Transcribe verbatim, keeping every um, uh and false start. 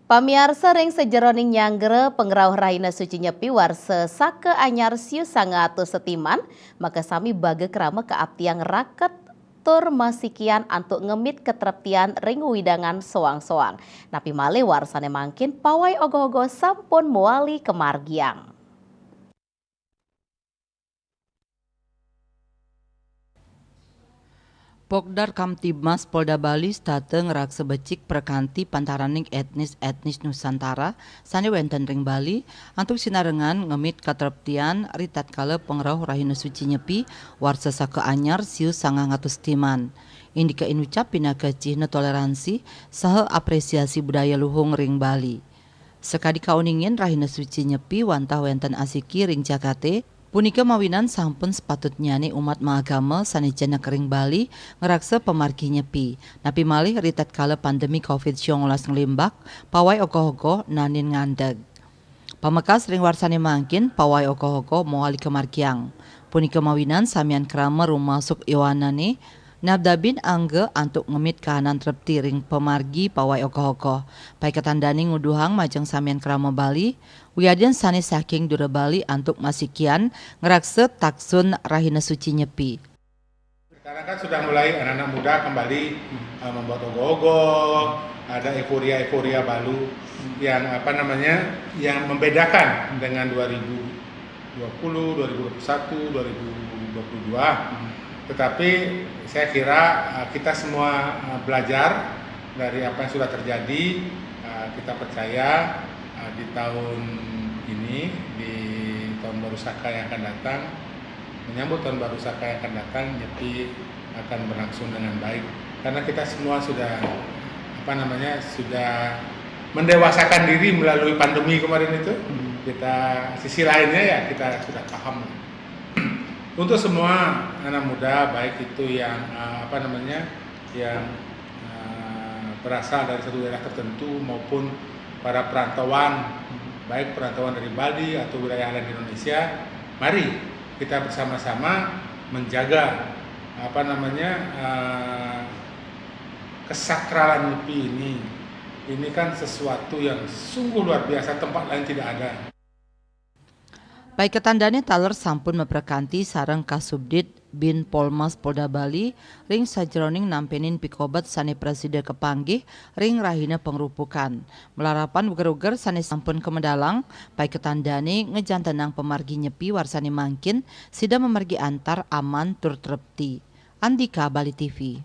Pamiarsa, ring sajeroning nyanggra pangrauh Rahina Suci Nyepi warsa Saka Anyar siu sangang atus setiman, maka sami baga krama kaaptiang raket tur masikian antuk ngemit katreptian ring wewidangan soang-soang. Napi malih warsane mangkin pawai ogoh-ogoh sampun mawali kamargiang. Pokdar Kamtibmas Polda Bali setata ngraksa becik prakanti pantaraning etnis-etnis Nusantara sane wenten ring Bali, antuk sinarengan ngemit katreptian ritatkala pangrauh Rahina Suci Nyepi warsa Saka Anyar siu sangang atus timan. Indika inucap pinaka cihna toleransi saha apresiasi budaya luhung ring Bali. Sakadi kauningin Rahina Suci Nyepi wantah wenten asiki ring jagate, punika mawinan sampun sepatutnyane umat maagama sane jenek ring Bali ngraksa pamargi Nyepi. Napi malih ritatkala pandemi covid sembilan belas nglimbak, pawai ogoh-ogoh naenin ngandeg. Pamekas ring warsane mangkin, pawai ogoh-ogoh mawali kamargiang. Punika mawinan samian krama rumasuk yowanane nabdabin angga antuk ngemit kahanan trepti ring pamargi pawai ogoh-ogoh. Paiketandane nguduhang majeng samian krama Bali, wiadin sane saking dura Bali antuk masikian ngraksa taksun Rahina Suci Nyepi. Sekarang kan sudah mulai anak-anak muda kembali, eh, membuat ogoh-ogoh, ada euforia-euforia baru yang, apa namanya, yang membedakan dengan dua ribu dua puluh, dua ribu dua puluh satu, dua ribu dua puluh dua. Tetapi saya kira, eh, kita semua, eh, belajar dari apa yang sudah terjadi. Eh, kita percaya, eh, di tahun ini, di tahun baru Saka yang akan datang, menyambut tahun baru Saka yang akan datang, Nyepi akan berlangsung dengan baik. Karena kita semua sudah, apa namanya, sudah mendewasakan diri melalui pandemi kemarin itu. Kita, sisi lainnya ya, kita sudah paham. Untuk semua anak muda, baik itu yang, eh, apa namanya, yang, eh, berasal dari satu daerah tertentu maupun para perantauan, baik perantauan dari Bali atau wilayah lain di Indonesia, mari kita bersama-sama menjaga, apa namanya, eh, kesakralan Nyepi ini. Ini kan sesuatu yang sungguh luar biasa, tempat lain tidak ada. Paiketandane taler sampun maprakanti sareng Kasubdit Bin Polmas Polda Bali ring sajeroning nampenin pikobet sane prasida kapanggih ring rahina pangrupukan. Malarapan uger-uger sane sampun kamedalang, paiketandane ngejantenang pamargi Nyepi warsane mangkin sida mamargi antar aman tur trepti. Andika, Bali T V.